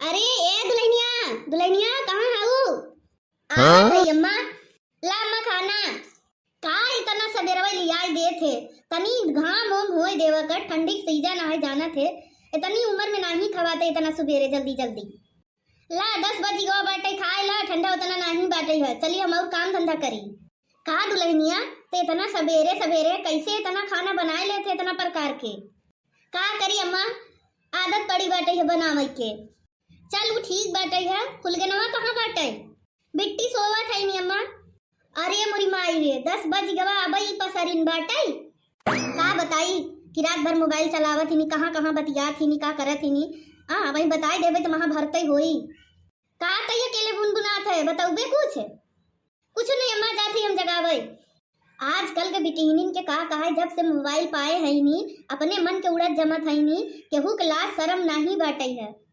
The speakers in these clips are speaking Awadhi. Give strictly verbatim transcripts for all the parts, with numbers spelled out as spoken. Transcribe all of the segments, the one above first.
अरे ए दुलहिनिया, दुलहिनिया कहाँ हऊ? हाँ? आ गई अम्मा। ला अम्मा खाना। का इतना सबेरवा लियाई देत हे? तनी घाम ओम होए देवा कर, ठंडी के सीजन आहे जानत हे। इतनी उम्र में नाही खवाते इतना सुबेरे जल्दी जल्दी। ला दस बज गवा बाटे, खाए ला, ठंडा उतना नाही बाटे है। चली हम और काम धंधा करी। का दुलहिनिया, ते इतना सबेरे सबेरे कैसे इतना खाना बनाए लेते इतना प्रकार के? का करी अम्मा, आदत पड़ी बाटे है बनावे के। चल, उ ठीक बाटे है। फुलगनवा कहाँ बाटे? बिट्टी सोवत है नी अम्मा। अरे मोरी माई रे, दस बज गवा, अबई पसरिन बाटे। का बताई कि रात भर मोबाइल चलावत हिनी, कहाँ कहाँ बतियात हिनी, का करत हिनी। आ, अबई बताई देबे त महा भरतई होई। का तई अकेले बुनबुनात है, बतउबे कुछ? कुछ नहीं अम्मा, जात ही हम जगावे। आजकल के बिटिहनिन के का कहाई, जब से मोबाइल पाए हईनी, अपने मन के उड़त जमत हईनी, केहू के लाज शरम नाही बाटई है।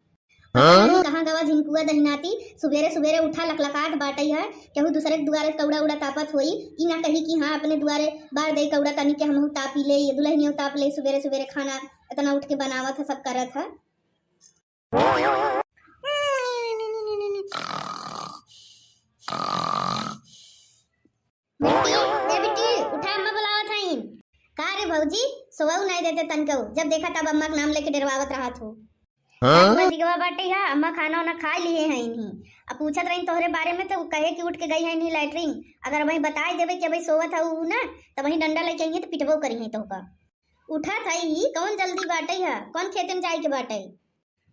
हाँ? पता नहीं कहाँ गवा झिनकुआ दहिनाती, सुबेरे सुबेरे उठा लकलकात बाटई है, केहू दूसरे के दुआरे कौड़ा उड़ा तापत होई, ई ना कही कि हाँ अपने दुआरे बार दे कौड़ा तनी के हमहू तापी ले, ये दुलहिनियो ताप ले, सुबेरे सुबेरे खाना इतना उठ के बनावत है, सब करत है। बिट्टी, ए बिट्टी, उठा, अम्मा बुलावत हईन। का रे भौजी, सोवउ नाई देते तनकउ, जब देखा तब अम्मा के नाम लेके डेरवावत रहत हो। हाँ? दस बज गवा बाटे है, अम्मा खाना वाना खा लिए हैं इन्हीं। अब पूछत रही तोहरे बारे में तो कहे कि उठ के गई है इन्हीं लैट्रिन। अगर वही बताई देबे कि अबही सोवत हऊ ना, तब वही डंडा लेके आई है तो पिटबो करी है तोहका। उठत हई ही, कौन जल्दी बाटे है, कौन खेते में जाए के बाटे?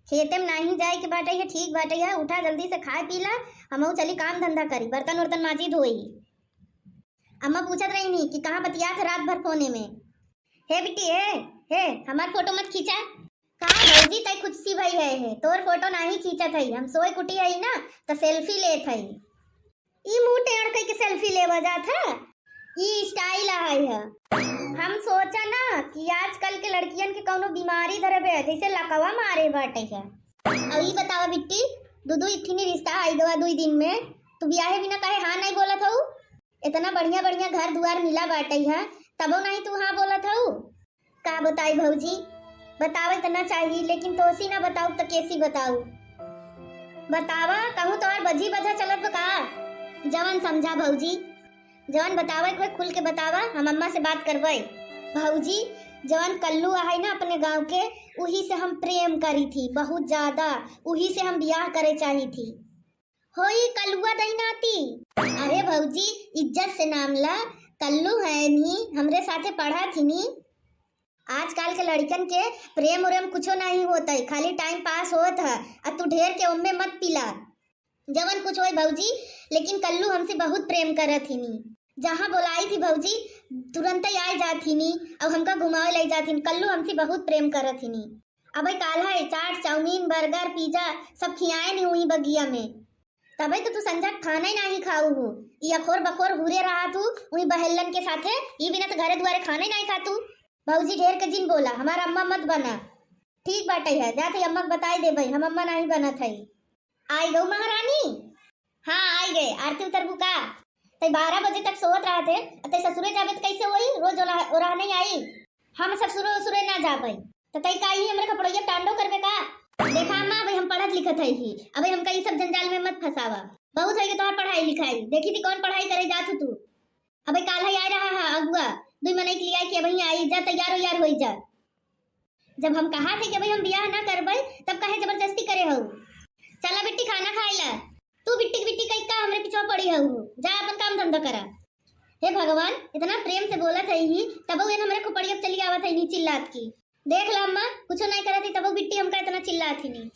खेते में नाही जाए के बाटे है, ठीक बाटे है, उठा जल्दी से खाए पी ला, हमहू चली काम धंधा करी, बर्तन उर्तन माजी धोई। अम्मा पूछत रही नी कि कहाँ बतियात है रात भर फोने में। हे बिट्टी, हे, हे, हमार फोटो मत खींचा। का भौजी, तई खुद सी भई है, है, तोर फोटो नाही खींचत हई, हम सोए कुटी हई ना, त सेल्फी लेत हई। ई मुंह टेढ़ कई के सेल्फी लेवा जात है, ई स्टाइल आए है। हम सोचा ना कि आजकल के लड़कियन के कौनो बीमारी धरबे, जैसे लकवा मारे बाटे है। और ई बतावा बिट्टी, दू दू इतनी रिश्ता आई गवा दुई दिन में, तू बियाहे बिना काहे हाँ नहीं बोलत हऊ? इतना बढ़िया बढ़िया घर दुआर मिला बाटे है, तबो नहीं तू हाँ बोलत हऊ? का बताई भौजी, बतावे त ना चाही, लेकिन तोसी ना बताऊ त केसी बताऊ? बतावा, कहूँ तोहर बजी बजा चलत बा का? जवन समझा भौजी, जवन बतावे के होई खुल के बतावा, हम अम्मा से बात करबे। भौजी, जवन कल्लू आहे ना अपने गाँव के, उही से हम प्रेम करी थी बहुत ज्यादा, उही से हम बियाह करे चाही थी। होई कलुआ दहिनाती। अरे भौजी, इज्जत से नाम ला, कल्लू है नी, हमरे साथे पढ़ा थी नी। आजकल के लड़कन के प्रेम उरेम कुछो नहीं होत है, खाली टाइम पास होत है। आ तू ढेर के ओम्मे मत पिला। जवन कुछ होई भौजी, लेकिन कल्लू हमसे बहुत प्रेम करत हिनी। जहाँ बोलाई थी भौजी, तुरंत ही आए जात हिनी, और हमका घुमावे ले जात हिनी। कल्लू हमसे बहुत प्रेम करत हिनी। अबे काल्ह है चाट, चाउमीन, बर्गर, पिज्जा सब खियाए नी हुई बगिया में। तबे तो तू संझा खाना ही नाही खाऊ हो। ई अखोर बखोर हुरे रहा तू, उही बहेलन के साथे, ई बिना तो घरे दुआरे खाना ही नाही खा तू। भौजी ढेर के जिन बोला, हमार अम्मा मत बना। ठीक बाटे है, जात ही अम्मा के बताई देबे, हम अम्मा नाही बनत हई। आई गऊ महारानी? हाँ, आई गए। आरती उतरबू का? तई बारह बजे तक सोवत रहत है, तई ससुरे जाबे त कैसे होई? रोज ओला-, ओराह नहीं आई। हम ससुरे उसुरे ना जाबे। त तई का ही हमरे खपड़ोइया टांडो करबे का? देखा अम्मा, अबे हम पढ़त लिखत है ही, अबे हमका ई सब जंजाल में मत फंसावा। बहुत होई तोहार पढ़ाई लिखाई, देखी थी कौन पढ़ाई करे जात हो तू। अबे काल्ह ही आए रहा है अगुआ, दुई मनई के लिया के अबही आई जा, तैयार हो यार होई जा। जब हम कहा थे कि अबे हम बियाह ना करबे, तब काहे जबरदस्ती करे हऊ? चला बिट्टी खाना खाए ला। तू बिट्टी के बिट्टी कई का हमरे पिछवा पड़ी हऊ, जा अपन काम धंधा करा। हे भगवान, इतना प्रेम से बोलत है ही, तबो एन हमरे खोपड़िया पे चली आवत है नी चिल्लात की। देख ला अम्मा, कुछो नहीं करत ही, तबो बिट्टी हमका इतना चिल्लात ही नी।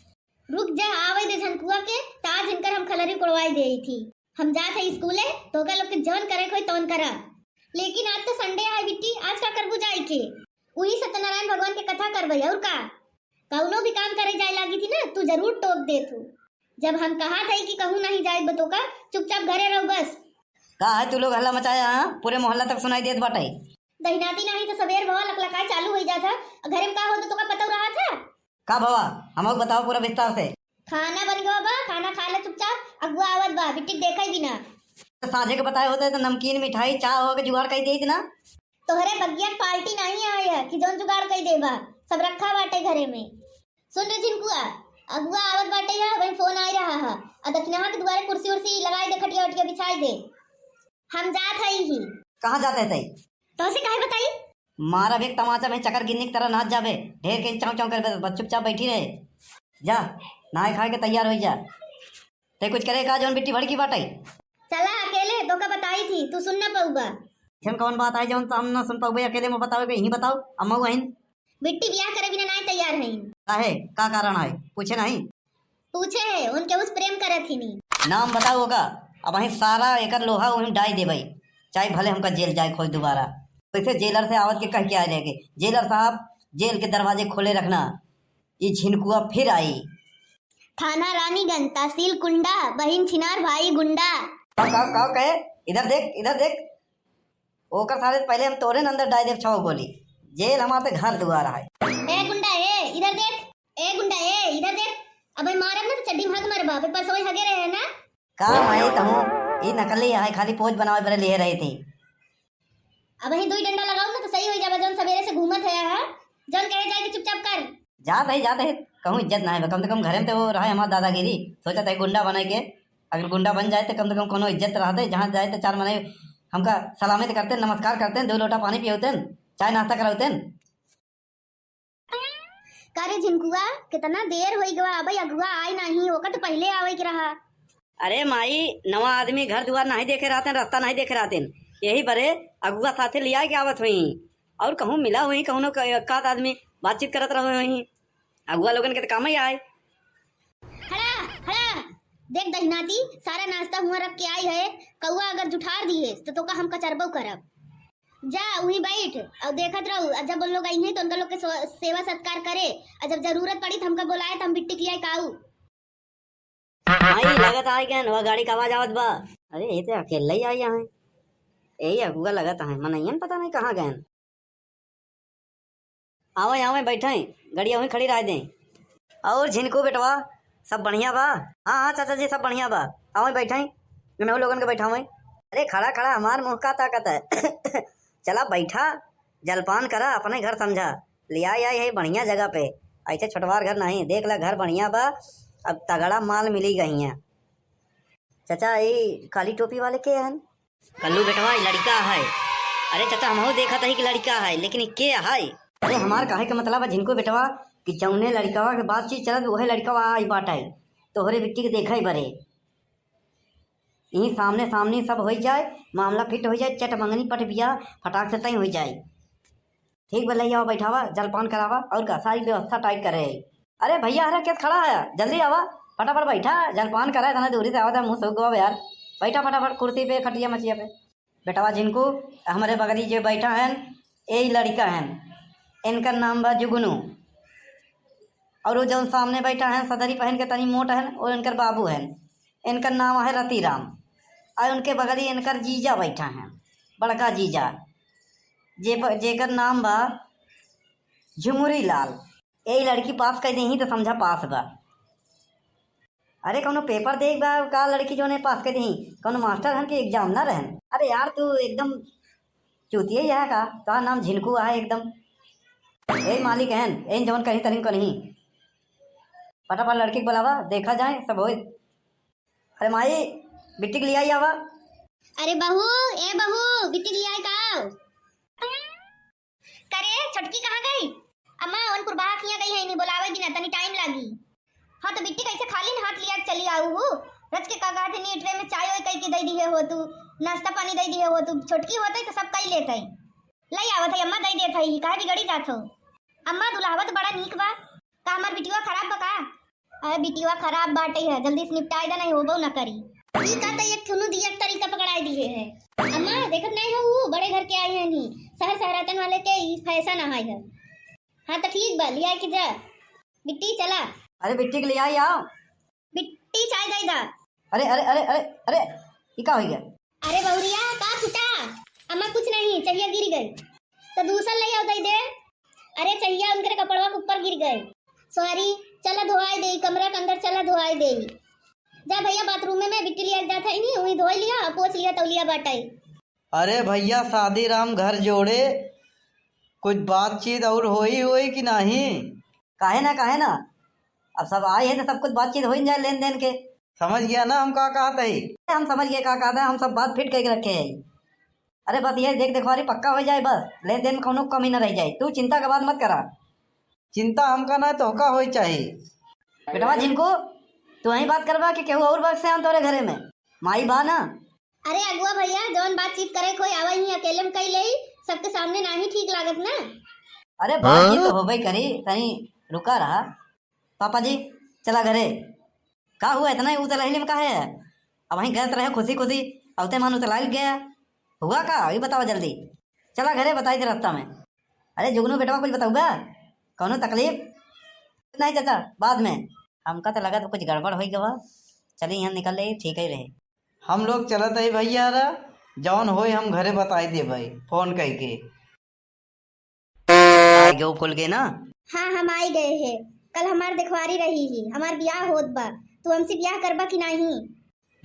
रुक जा, आवे दे झनकुआ के, त आज इनकर हम खलरी उड़वाई देई थी। हम जात है स्कूले, तोहका लोग के जौन करे के होई तौन करा। लेकिन आज तो संडे है बिट्टी, आज का करबू जाई के? उही सत्यनारायण भगवान के कथा करबे, और का? कौनो भी काम करे जाए लागी थी ना, तू जरूर टोक देत हो। जब हम कहा थे कि कहूँ नहीं जाए बतोका, चुपचाप घरे रहो बस। का है तू लोग हल्ला मचाया, हाँ? पूरे मोहल्ला तक सुनाई देत बाटे। दहिनाती नाही तो सबेर भवा लकलकाए चालू होई जात है। घरे में का होत तोका पता रहा था? का भवा, हमहू बताओ पूरा विस्तार से। खाना बन गवा बा, खाना खा ले चुपचाप, अगुआ आवत बा, बिट्टी के देखई बिना। तो साँझे के बताए होते तो नमकीन, मिठाई, चाह हो के जुगाड़ कई देत ना। तोहरे बगिया के पार्टी नहीं आए है कि जौन जुगाड़ कई देबा, सब रखा बाटे घरे में। सुन रे झिनकुआ, अगुआ आवत बाटे है, वही फोन आइ रहा है। आ दखिनहा के दुआरे कुर्सी उर्सी लगाइ दे, खटिया उटिया बिछाइ दे। हम जात हई ही। कहाँ जात है तई? तोहसे काहे बताई? मारब एक तमाचा में चकर गिन्नी की तरह नाच जाबे। ढेर के चाँव चाँव करबे, बस चुपचाप बैठी रहे। जा, नहाए खाए के तैयार होइ जा। ते कुछ करे का जौन बिट्टी भड़की बाटे? चला अकेले, तोका बताई थी, तू सुन ना पउबा। ऐसन कौन बात है जौन हम ना सुन पउबे? अकेले में बतावे के, यहीं बताओ, अम्मा हईन। बिट्टी बियाह करे बिना नाहीं तैयार हईन। काहे, का कारण है? पूछे नहीं? पूछे है, उनके उस प्रेम करत ही नहीं। नाम बताओ ओका, अबहीं सारा एकर लोहा उहीं डाइ देबे, चाहे भले हमका जेल जाए खोज दोबारा। वैसे जेलर से आवत के कह के आए रहे के, "जेलर साहब, जेल के दरवाजे खोले रखना, ई झिनकुआ फिर आई।" थाना रानीगंज, तहसील कुंडा, बहिन छिनार, भाई गुंडा। का, का, का कहे? इधर देख, इधर देख। ओकर सारे पहले हम तोरे न अंदर डाइ देब छव गोली। जेल हमार ते घर दुआर है। ए गुंडा, ए, इधर देख। ए गुंडा, ए, इधर देख। अबे मारब ना तो चड्डी में हग मरबा, अबे परसों हगे रहे है ना? का माई तहूँ, ई नकली है, खाली पोज बनावे बरे लिए रही थी। अबहीं दुई डंडा लगाऊ ना तो सही होइ जाबा, जौन सबेरे से घूमत है, हाँ? जौन कहे जाए कि चुपचाप कर। जात है, जात है, कहूँ इज्जत ना है, कम से कम घरे में तो वो रहे हमार दादागिरी, सोचत है गुंडा बने के, अगर गुंडा बन जाए तो कम से कम कोनो इज्जत रहते, जहाँ जाए तो चार मने हमका सलामी तो करते, नमस्कार करते, दो लोटा पानी पियौते, चाय नाश्ता करौते। का रे झिनकुआ, कितना देर होइ गवा, अबे अगुआ आए नहीं, ओकर तो पहिले आवे के रहा। अरे माई, नवा आदमी घर दुआर नहीं देखे रहते, रास्ता नहीं देखे रहते, यही बरे अगुआ साथे लिया के आवत हुई। और कहूँ मिला हुई, कहूँ न क-, कात आदमी बातचीत करत रहो हुई, अगुआ लोगन के तो काम ही आए। खड़ा, खड़ा, देख दहिनाती, सारा नाश्ता हुआ रख के आई है, कौआ अगर जुठार दी है तो तोका हम कचरबो करब। जा, उहीं बैठ, और देखत रहू, और जब उन लोग आई हैं, तो उनका लोग के स्व-, सेवा सत्कार करे, और जब जरूरत पड़ी, तो हमका बुलाए, तो हम बिट्टी के लिए काऊ। भाई, लगत आए गए, वह गाड़ी का आवाज आवत बा। अरे, ये तो अकेले ही आई हैं। यही अगुआ लगत है, मनइयन पता नहीं कहाँ गए। आवे, आवे, बैठे, गड़िया वहीं खड़ी रह दें। और झिनकू बेटवा, सब बढ़िया बा? हाँ, हाँ, चाचा जी, सब बढ़िया बा। आवे, बैठे, इन्हों लोगन के बैठावे। अरे, खड़ा, खड़ा, हमार मुँह का ताकत है? चला, बैठा, जलपान करा, अपने घर समझा। लिया आई है बढ़िया जगह पे, ऐसे छोटवार घर नहीं। देख ला, घर बढ़िया बा, अब तगड़ा माल मिली गई है। चाचा, ये काली टोपी वाले के हैं? कल्लू बेटवा, ई लड़िका है। अरे चाचा, हमहू देखत हई कि लड़िका है, लेकिन ई के है? अरे हमार कहे के मतलब है झिनको बेटवा कि जौने लड़िकवा के बातचीत चलत, उहे लड़िकवा आई बाटे तोहरे बिट्टी के देखे बरे। यहीं सामने सामने सब होइ जाए, मामला फिट होइ जाए, चट मंगनी पट बियाह फटाक से तय होइ जाए। ठीक बा, लइ आवा, बैठावा, जलपान करावा, और का, सारी व्यवस्था टाइट करे है। अरे भैया, अरे केस खड़ा है, जल्दी आवा, फटाफट बैठा, जलपान करा, इतना दूरी से आवत है, मुँह सूख गवा यार। बैठा फटाफट कुर्सी पे, खटिया मचिया पे। बेटवा झिनको, हमरे बगली जे बैठा हैं, यही लड़िका हैं, इनकर नाम बा जुगनू। और वो जौन सामने बैठा हैं, सदरी पहन के तनी मोट हैं, वो इनकर बाबू हैं। इनकर नाम है रतिराम। और उनके बगली इनकर जीजा बैठा हैं, बड़का जीजा, जे ब-, जेकर नाम बा झुमुरी लाल। ए लड़की पास कर देही तो समझा पास बा। अरे कौनो पेपर देख बा का लड़की जोने पास कर देही? कौनो मास्टर हन के एग्जाम ना रहन? अरे यार तू एकदम चूतिया ही है का? तोहार नाम झिनकू आहे एकदम। ए मालिक हन, एन जवन कहीं तनिन को नहीं। फटाफट लड़की के बुलावा, देखा जाए सब होए। अरे माई, बिट्टी के लियाई आवा। अरे बहू, ए बहू, बिट्टी के लियाई का? करे, छोटकी कहाँ गई? अम्मा, उन पुरबा किया गई है, नहीं बुलावे बिना, तनी टाइम लागी। हाँ, तो बिट्टी कैसे खाली हाथ लिया के चली आऊ हूँ? रच के का कहते नी, ट्रे में चाय वाय कई के दे दिए हो तू, नाश्ता पानी दे दिए हो तू, छोटकी होते तो सब कई लेते। लई आवत है अम्मा, दे देत है, काहे बिगड़ी जात हो? अम्मा, दुल्हावा तो बड़ा नीक बा, का हमार बिटिया खराब बा का? अरे बिटिया खराब बाटे है, जल्दी से निपटाए दे, नहीं होबो ना करी। ई का तो एक थुनु दिया के तरीका पकड़ाए दिए है। अम्मा, देखत नहीं हो, वो बड़े घर के आए हैं नी, शहर शहरातन वाले के ई फैशन आए है। हाँ तो ठीक बा, लिया के जा। बिट्टी चला। अरे बिट्टी के लियाई आओ। बिट्टी चाय दे दा। अरे, अरे, अरे, अरे, अरे, ई का हो गया? अरे बहुरिया, का फुटा? अम्मा कुछ नहीं, चहिया गिर गई। तो दूसर ले आओ, दे दे। अरे चहिया उनके कपड़वा के ऊपर गिर गए। सॉरी, चला धोआई दे, कमरा के अंदर चला धोआई दे। जा भैया, बाथरूम में बिट्टी लिया जात है नी, वहीं धोई लिया और पोछ लिया तौलिया बाटे। अरे भैया, शादी राम घर जोड़े, कुछ बातचीत और होई होई कि नहीं? काहे ना, काहे ना, अब सब आए हैं तो सब कुछ बातचीत हो ही जाए लेन देन के। समझ गया ना हम का कहत हई? हम समझ गए का कहत है, हम सब बात फिट करके रखे हैं। अरे बस ये देख देखवारी पक्का हो जाए, बस लेन देन में कौनो कमी न रह जाए। तू चिंता के बात मत करा। चिंता हमका ना तोहका होई चाही। बेटवा झिनकू, तू यही बात करबा कि केहू और बा से हम तोरे घरे में? माई बा ना? अरे अगुआ भैया, जौन बातचीत करे कोई आवा ही अकेले में कई लेई, सबके सामने नाही ठीक लागत ना। अरे बातचीत तो होबे करी, तनी रुका रहा। पापा जी, चला घरे। का हुआ, इतना ही उतलहली में काहे है? अब वहीं गलत रहे खुशी खुशी, अवते मान उतलाइल गया। हुआ का, अभी बतावा जल्दी। चला घरे, बताई दे रास्ता में। अरे जुगनू बेटवा, कुछ बताऊबा? कौनो तकलीफ? नहीं चाचा, बाद में। हमका तो लगा तो कुछ गड़बड़ हो गवा। चली यहाँ निकल ले, ठीक ही रहे। हम लोग चलत है भैया रा, जौन होई हम घरे बताई दे भाई, फोन करके। आ गए कुल के ना? हाँ, हम आई गए हैं। कल हमार देखवारी रही ही, हमार बियाह होत बा। तू हमसे बियाह करबा कि नाही?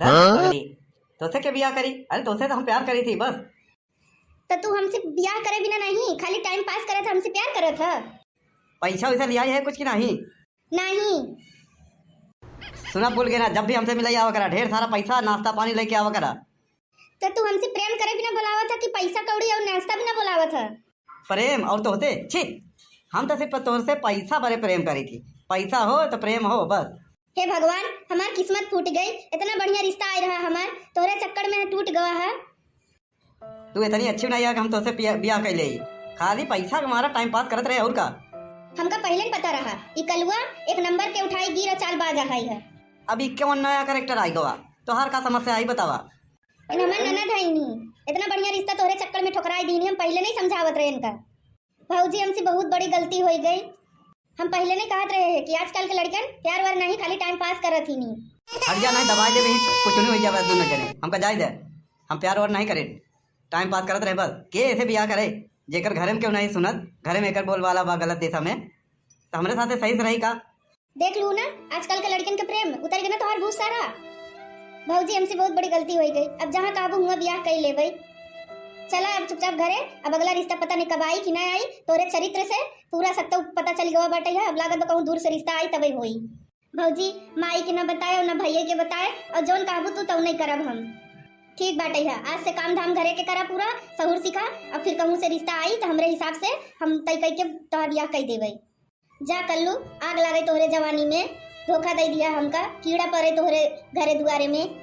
धत पगली, तोसे के बियाह करी? अरे तोसे तो हम प्यार करी थी बस। तो तू हमसे बियाह करे बिना नहीं, खाली टाइम पास करत ह, हमसे प्यार करत ह? पैसा वैसा लियाई है कुछ कि नाही? नाही। सुना भूल गए ना, जब भी हमसे मिलाई आवा करा, ढेर सारा पैसा नाश्ता पानी लेके आवा करा। तो तू हमसे प्रेम करे बिना बोलावत ह कि पैसा कौड़ी और नाश्ता बिना बोलावत ह? प्रेम और तोहसे? छी, हम तो सिर्फ तोहसे पैसा बरे प्रेम करी थी। पैसा हो तो प्रेम हो बस। हे भगवान, हमार किस्मत फूट गई। इतना बढ़िया रिश्ता आए रहा हमार, तोहरे चक्कर में टूट गवा है। तू इतनी अच्छी नहीं है कि हम तोहसे पिया- बियाह कर ले। खाली पैसा के मारा टाइम पास करत रहे और का। हमका पहले न पता रहा, ई कलुआ एक नंबर के उठाई गिर चालबाज है। अब ई कौन नया कैरेक्टर आई गवा? तोहार का समस्या आई बतावा? इन हमार ननद है इन्हीं, इतना बढ़िया रिश्ता तोहरे चक्कर में ठुकराई दीनी, हम पहले नहीं समझावत रहे इनका। भौजी, हमसे बहुत बड़ी गलती हो गई। हम पहले नहीं कहत रहे हैं कि आजकल के लड़कन प्यार व्यार नहीं, खाली टाइम पास करत ही नहीं। हट जा, नहीं दबाई देबे, कुछ नहीं हो जावे दोनों जने। हमका जाए दे, हम प्यार व्यार नहीं करे, टाइम पास करत रहे बस। के ऐसे बियाह करे जेकर घरे में केहू नहीं सुनत, घरे में एकर बोलबाला बा गलत दिशा में, तो हमरे साथे सही से रही का? देख लू ना, आजकल के लड़कन के प्रेम उतर गए ना तोहार भूत सारा। भौजी, हमसे बहुत बड़ी गलती हो गई, अब जहाँ कहबू हुआ बियाह कर लेबे। चला अब चुपचाप घरे, अब अगला रिश्ता पता नहीं कब आई कि ना आई। तोरे चरित्र से पूरा सत्ता पता चल गवा बाटे है, अब लागत बा कहूँ दूर से रिश्ता आई तबे होई। भौजी, माई के ना बताए और ना भैया के बताए, और जौन कहबू तू तौने करब हम। ठीक बाटे है, आज से काम धाम घरे के करा पूरा, सहूर सीखा, अब फिर कहूँ से रिश्ता आई तो हमरे हिसाब से हम तय कई के तोहर बियाह कई देबे। जा कल्लू, आग लागे तोहरे जवानी में, धोखा दे दिया हमका, कीड़ा पड़े तोहरे घरे दुआरे में।